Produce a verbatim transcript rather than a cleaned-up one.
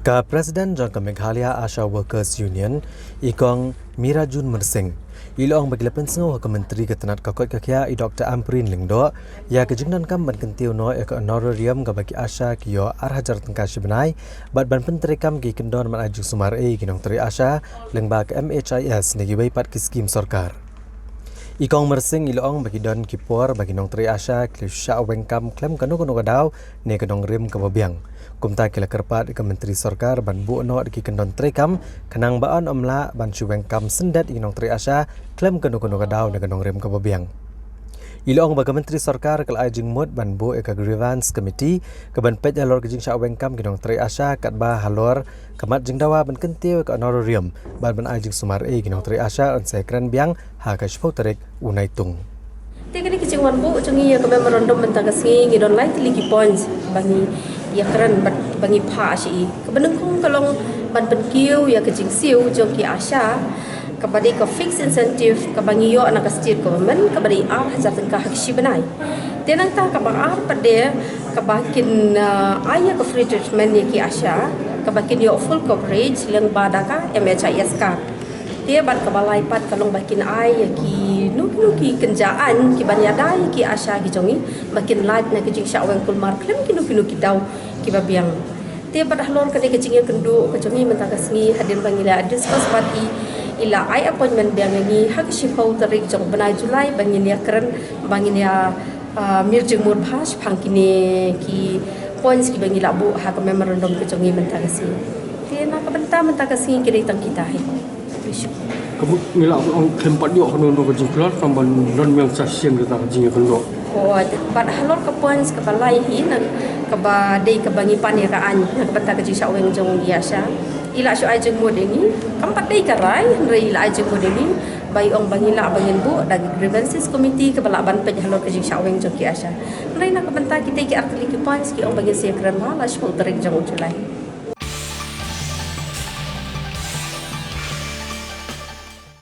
Ka President jong ka Meghalaya ASHA Workers Union, i Kong Mirajun Myrsing, i la ong ba ki la pynsngew ha ka Myntri ka tnad ka koit ka khiah, i Doktor Ampareen Lyngdoh, ïa ka jingdonkam ban kyntiew noh ïa ka honorarium kaba ki ASHA ki ïoh ar hajar tyngka shi bnai, bad ban pyntreikam ki kyndon ban ai jingsumar ei ki nongtrei ASHA lyngba ka MHIS ne kiwei pat ki skim sorkar. I Kong Myrsing i la ong ba ki don ki por ba ki nongtrei ASHA ki la shah weng kam khlem kano kano ka daw ne ka nongrim kaba biang. Kumta ki la kyrpad ïa ka Myntri Sorkar ban buh noh da ki kyndon treikam, khnang ba yn ym lah ban shu weng kam syndet ïa ki nongtrei ASHA khlem kano kano ka daw ne ka nongrim kaba biang. I la ong ba ka Myntri Sorkar ka la ai jingmut ban buh ïa ka grievance committee kaban peit halor ka jingshah weng kam ki nongtrei ASHA, katba halor ka mat jingdawa ban kyntiew ïa ka honorarium bad ban ai jingsumar ei ki nongtrei ASHA yn sa ïakren biang ha ka shiphew tarik u Naitung. Te kane ka jingwan buh jong ngi ïa ka memorandum mynta ka sngi, ngi don lai tylli ki points ba ngi ïakren bad ba ngi phah sha i. Kaba nyngkong ka long ban pynkiew ïa ka jingsiew jong ki ASHA, kaba dei ka fixed incentive kaba ngi ïoh na ka state government, kaba dei ar hajar tyngka ha ka shi bnai. Te nangta kaba ar pat de kaba kin, ah, ai ïa ka free treatment ïa ki ASHA, kaba kin ïoh full coverage lyngba da ka MHIS card. Te bad kaba lai pat ka long ba kin ai ïa kino kino ki kynja aiñ kiban ïada ïa ki ASHA ki jong ngi ba kin lait na ka jingshah weng kulmar khlem kino kino ki daw kiba biang. Te bad halor kane ka jingïakynduh ka jong ngi mynta ka sngi, hadien ba ngi la discuss bad i, i la ai appointment biang ïa ngi ha ka shiphew tarik jong u bnai July ba ngin ïakren, ba ngin ïa, ah, mih jingmut bha shaphang kine ki points kiba ngi la buh ha ka memorandum ka jong ngi mynta ka sngi. Te na ka bynta mynta ka sngi ki dei tang kita hi. Ka mut ngi lah ban ong khlem pat ïoh kano kano ka jingkular tang ban don biang sa shisien kata ka jingïakynduh. Ko, bad halor ka points kaba lai hi na kaba dei kaba ngi pan ïa ka aiñ na ka bynta ka jingshah weng jong ki ASHA. I la shu ai jingmut ïa ngi, kam pat dei ka rai, hynrei i la ai jingmut ïa ngi ba i ong ba ngi lah ba ngin buh da ka grievances committee kaba lah ban peit halor ka jingshah weng jong ki ASHA. Hynrei na ka bynta kita ki ar tylli ki points ki ong ba ngin sa ïakren bha ha ka shiphew tarik jong u July.